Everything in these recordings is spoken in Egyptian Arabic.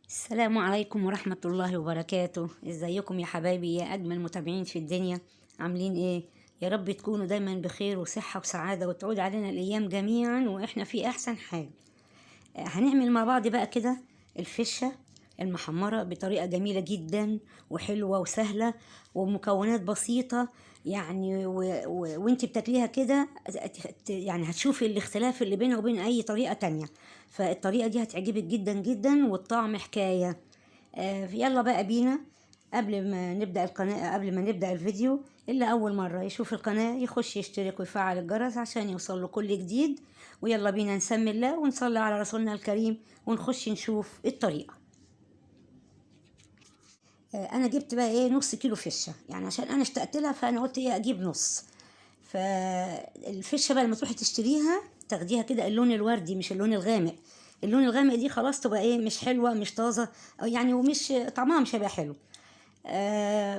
السلام عليكم ورحمة الله وبركاته. ازيكم يا حبايبي يا أجمل متابعين في الدنيا؟ عاملين ايه؟ يا رب تكونوا دايما بخير وصحة وسعادة، وتعود علينا الأيام جميعا وإحنا في أحسن حال. هنعمل مع بعض بقى كده الفشة المحمرة بطريقة جميلة جدا وحلوة وسهلة ومكونات بسيطة، يعني وانت بتاكليها كده يعني هتشوفي الاختلاف اللي بينها وبين اي طريقة تانية. فالطريقة دي هتعجبك جدا جدا والطعم حكاية. يلا بقى بينا. قبل ما نبدأ القناة، قبل ما نبدأ الفيديو، اللي أول مرة يشوف القناة يخش يشترك ويفعل الجرس عشان يوصل له كل جديد. ويلا بينا نسمي الله ونصلي على رسولنا الكريم ونخش نشوف الطريقة. انا جبت بقى ايه نص كيلو فشه، يعني عشان انا اشتقت لها فانا قلت ايه اجيب نص. فالفشه بقى لما تروحي تشتريها تاخديها كده اللون الوردي مش اللون الغامق. اللون الغامق دي خلاص تبقى ايه مش حلوة مش طازة يعني، ومش طعمها مش هيبقى حلو.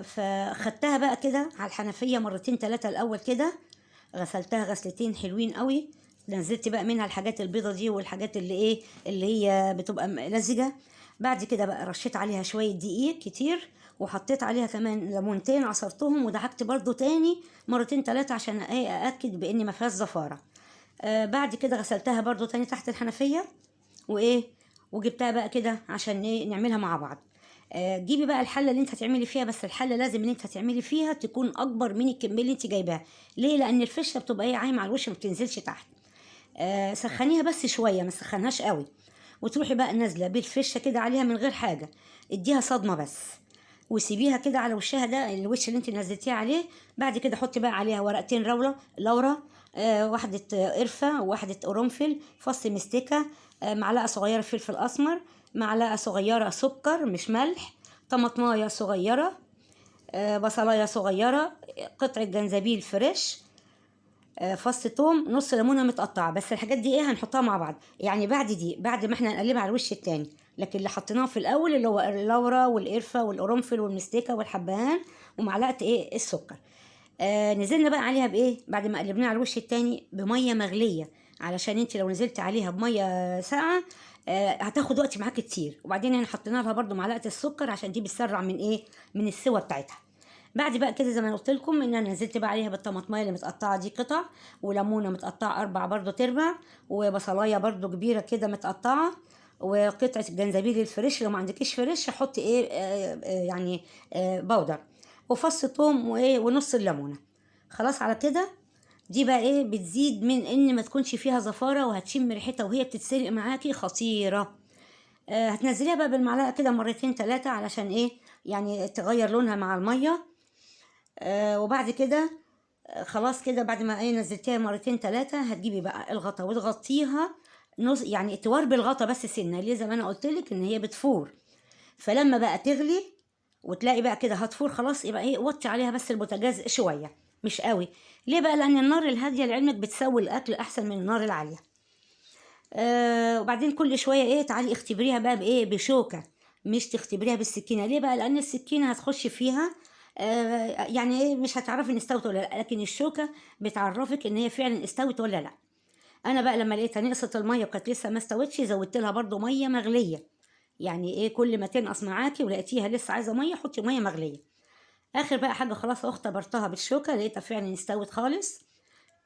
فخدتها بقى كده على الحنفية مرتين ثلاثة الاول كده، غسلتها غسلتين حلوين قوي، نزلت بقى منها الحاجات البيضة دي والحاجات اللي ايه اللي هي بتبقى لزجه. بعد كده بقى رشيت عليها شوية دقيق كتير، وحطيت عليها كمان ليمونتين عصرتهم، ودعكت برضو تاني مرتين ثلاثة عشان ايه ااكد بان ما فيهاش زفاره. بعد كده غسلتها برضو تاني تحت الحنفية وايه، وجبتها بقى كده عشان ايه نعملها مع بعض. جيبي بقى الحلة اللي انت هتعملي فيها، بس الحلة لازم اللي انت هتعملي فيها تكون اكبر من الكمية اللي انت جايباها. ليه؟ لان الفشه بتبقى ايه عايمه على الوش ما بتنزلش تحت. سخنيها بس شوية، ما تسخنهاش قوي، وتروحي بقى نازله بالفشه كده عليها من غير حاجة، اديها صدمة بس وسيبيها كده على وشها، ده الوش اللي انت نزلتيه عليه. بعد كده حطي بقى عليها ورقتين لورا، واحدة قرفه وواحدة قرنفل، فص مستكه، معلقه صغيرة فلفل اسمر، معلقه صغيرة سكر مش ملح، طماطمايه صغيرة، بصلايه صغيرة، قطعه جنزبيل fresh، فص توم، نص ليمونه متقطعه. بس الحاجات دي ايه هنحطها مع بعض يعني بعد دي، بعد ما احنا نقلبها على الوش التاني. لكن اللي حطيناه في الاول اللي هو اللورا والقرفه والقرنفل والمستكه والحبهان ومعلقة ايه السكر. نزلنا بقى عليها بايه بعد ما قلبناها على الوش التاني؟ بميه مغليه، علشان انت لو نزلت عليها بميه ساقعه هتاخد وقت معاك كتير. وبعدين احنا حطينا لها برده معلقه السكر عشان دي بتسرع من ايه من السوى بتاعتها. بعد بقى كده زي ما قلت لكم ان انا نزلت بقى عليها بالطماطمايه اللي متقطعه دي قطع، وليمونه متقطعه 4 برده تربع، وبصلايه برده كبيرة كده متقطعه، وقطعه الجنزبيل ال fresh. لو ما عندكيش fresh حطي ايه يعني powder، وفص ثوم وايه ونص الليمونه. خلاص على كده. دي بقى ايه بتزيد من ان ما تكونش فيها زفاره، وهتشم ريحتها وهي بتتسلق معاكي خطيرة. هتنزليها بقى بالمعلقه كده مرتين ثلاثة علشان ايه يعني تغير لونها مع المية. وبعد كده خلاص كده بعد ما ايه نزلتيها مرتين ثلاثة هتجيبي بقى الغطا وتغطيها نص، يعني تواربي الغطا بس سنة. ليه؟ زي ما انا قلت لك ان هي بتفور، فلما بقى تغلي وتلاقي بقى كده هتفور خلاص، يبقى ايه وطي عليها بس البوتاجاز شوية مش قوي. ليه بقى؟ لان النار الهادية لعلمك بتسوي الاكل احسن من النار العالية. وبعدين كل شوية ايه تعالي اختبريها بقى بايه بشوكة، مش تختبريها بالسكينة. ليه بقى؟ لان السكينة هتخش فيها يعني ايه مش هتعرفي ان استوت ولا لا، لكن الشوكة بتعرفك ان هي فعلا استوت ولا لا. انا بقى لما لقيتها نقصت المية وكانت لسه ما استوتش زودت لها برده مية مغليه، يعني ايه كل ما تنقص معاكي ولقيتيها لسه عايزه مية حطي مية مغليه. اخر بقى حاجة خلاص اختبرتها بالشوكة لقيتها فعلا استوت خالص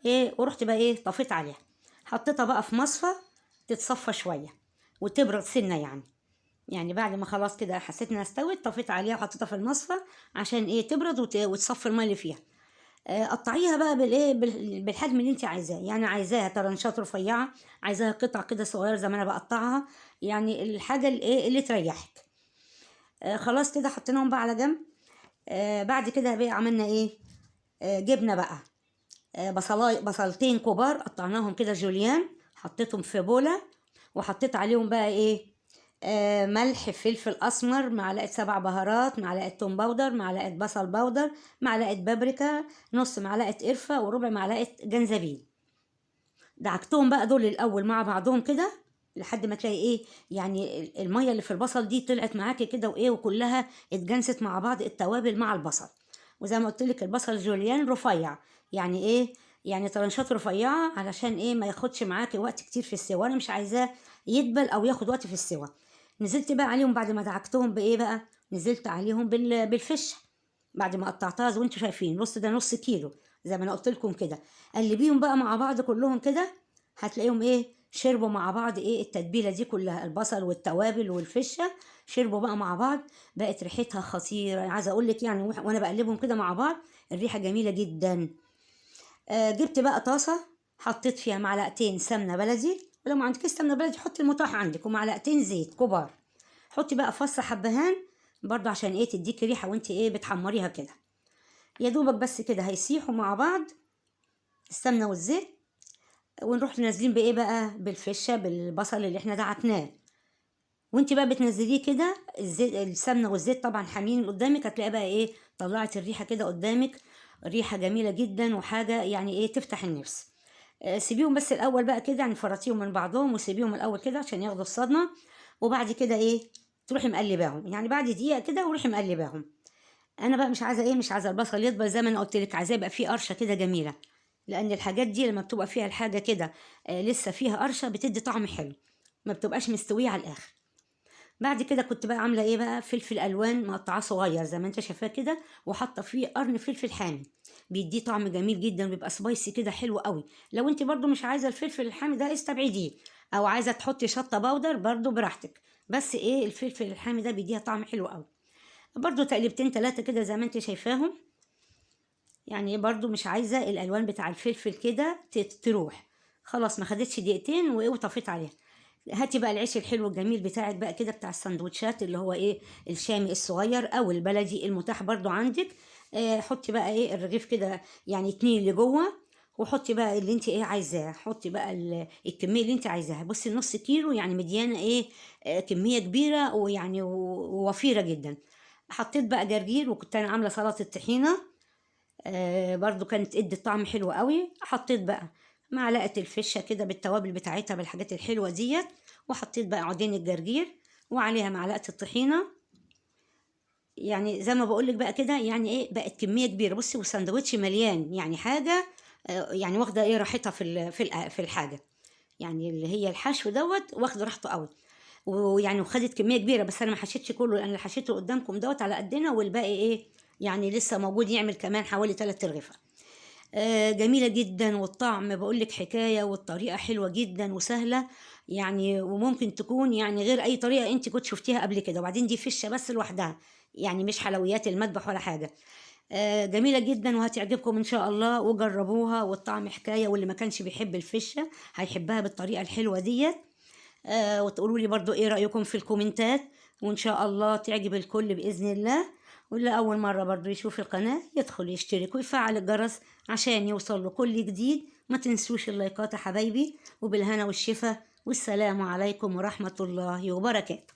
ايه، ورحت بقى ايه طفيت عليها، حطيتها بقى في مصفى تتصفى شوية وتبرد سنة، يعني بعد ما خلاص كده حسيت انها استوت طفيت عليها وحطيتها في المصفى عشان ايه تبرد وتصفي المية اللي فيها. قطعيها بقى بالايه بالحجم اللي انت عايزاه، يعني عايزاها ترنشات رفيعة، عايزاها قطع كده صغيرة زي ما انا بقطعها، يعني الحاجة اللي ايه اللي تريحك. خلاص كده حطيناهم بقى على جنب. بعد كده بقى عملنا ايه؟ جبنا بقى بصلتين كبار قطعناهم كده جوليان، حطيتهم في بوله وحطيت عليهم بقى ايه ملح، فلفل اسمر، معلقه 7 بهارات، معلقه توم powder، معلقه بصل powder، معلقه بابريكا، نص معلقه قرفه، وربع معلقه جنزبيل. دعكتهم بقى دول الاول مع بعضهم كده لحد ما تلاقي ايه يعني المية اللي في البصل دي طلعت معاكي كده وايه وكلها اتجنست مع بعض التوابل مع البصل. وزي ما قلت لك البصل جوليان رفيع، يعني ايه يعني ترنشات رفيعة علشان ايه ما ياخدش معاكي وقت كتير في السوا، انا مش عايزاه يدبل او ياخد وقت في السوا. نزلت بقى عليهم بعد ما دعكتهم بايه بقى، نزلت عليهم بالفشه بعد ما قطعتها زي ما انتم شايفين. بص ده نص كيلو زي ما انا قلت لكم كده. قلبيهم بقى مع بعض كلهم كده، هتلاقيهم ايه شربوا مع بعض ايه التتبيله دي كلها، البصل والتوابل والفشه شربوا بقى مع بعض، بقت ريحتها خطيرة. عايزه اقول لك يعني وانا بقلبهم كده مع بعض الريحة جميلة جدا. جبت بقى طاسه حطيت فيها معلقتين سمنه بلدي، ولو ما عندكيش سمنه بلدي حطي المتاح عندك، ومعلقتين زيت كبار. حطي بقى فص حبهان برضو عشان ايه تديكي ريحه وانت ايه بتحمريها كده. يا دوبك بس كده هيسيحوا مع بعض السمنة والزيت، ونروح نازلين بايه بقى، بالفشه بالبصل اللي احنا دعكناه. وانت بقى بتنزليه كده الزيت، السمنة والزيت طبعا حامين قدامك، هتلاقي بقى ايه طلعت الريحة كده قدامك، ريحه جميلة جدا وحاجه يعني ايه تفتح النفس. سيبيهم بس الاول بقى كده، يعني فرطيهم من بعضهم وسيبيهم الاول كده عشان ياخدوا الصدمة، وبعد كده ايه تروحي مقلباهم، يعني بعد دقيقة كده وروحي مقلباهم. انا بقى مش عايزه ايه، مش عايزه البصل يدبل زي ما انا قلت لك، عايزاه يبقى فيه قرشه كده جميلة، لان الحاجات دي لما بتبقى فيها الحاجة كده لسه فيها قرشه بتدي طعم حلو، ما بتبقاش مستوية على الاخر. بعد كده كنت بقى عامله ايه بقى، فلفل الوان مقطعاه صغير زي ما انت شايفاه كده، وحاطه فيه قرن فلفل حامي بيديه طعم جميل جدا، بيبقى spicy كده حلو قوي. لو انت برضو مش عايزه الفلفل الحامي ده استبعديه، او عايزه تحطي شطه powder برضو براحتك، بس ايه الفلفل الحامي ده بيديها طعم حلو قوي. برضو تقليبتين 3 كده زي ما انت شايفاهم، يعني برضو مش عايزه الالوان بتاع الفلفل كده تروح، خلاص ما خدتش دقيقتين وايه وطفيت عليها. هاتي بقى العيش الحلو الجميل بتاعك بقى كده بتاع السندوتشات اللي هو ايه الشامي الصغير او البلدي المتاح برضو عندك. حطي بقى ايه الرغيف كده يعني 2 اللي جوه، وحطي بقى اللي انت ايه عايزاه، حطي بقى الكمية اللي انت عايزاها. بصي النص كيلو يعني مديانه ايه، كمية كبيرة ويعني ووفيره جدا. حطيت بقى جرجير، وكنت انا عامله سلطة طحينه، برضو كانت ادت طعم حلو قوي. حطيت بقى معلقه الفشه كده بالتوابل بتاعتها بالحاجات الحلوة ديت، وحطيت بقى عودين الجرجير وعليها معلقه الطحينه. يعني زي ما بقولك بقى كده يعني ايه بقت كمية كبيرة. بصي والساندوتش مليان، يعني حاجة، يعني واخده ايه راحتها في الحاجة، يعني اللي هي الحشو دوت واخده راحته قوي، ويعني وخدت كمية كبيرة. بس انا ما حشيتش كله، لان اللي حشيته قدامكم دوت على قدنا، والباقي ايه يعني لسه موجود، يعمل كمان حوالي 3 رغيفه. جميلة جدا، والطعم بقولك حكاية، والطريقة حلوة جدا وسهلة يعني، وممكن تكون يعني غير اي طريقه انت كنت شفتيها قبل كده. وبعدين دي فشه بس لوحدها، يعني مش حلويات المذبح ولا حاجة. جميلة جدا وهتعجبكم ان شاء الله، وجربوها والطعم حكاية، واللي ما كانش بيحب الفشه هيحبها بالطريقة الحلوة ديت. وتقولوا لي برضو ايه رايكم في الكومنتات، وان شاء الله تعجب الكل باذن الله. واللي اول مرة برضو يشوف القناة يدخل يشترك ويفعل الجرس عشان يوصل له كل جديد. ما تنسوش اللايكات يا حبايبي، وبالهنا والشفا، والسلام عليكم ورحمة الله وبركاته.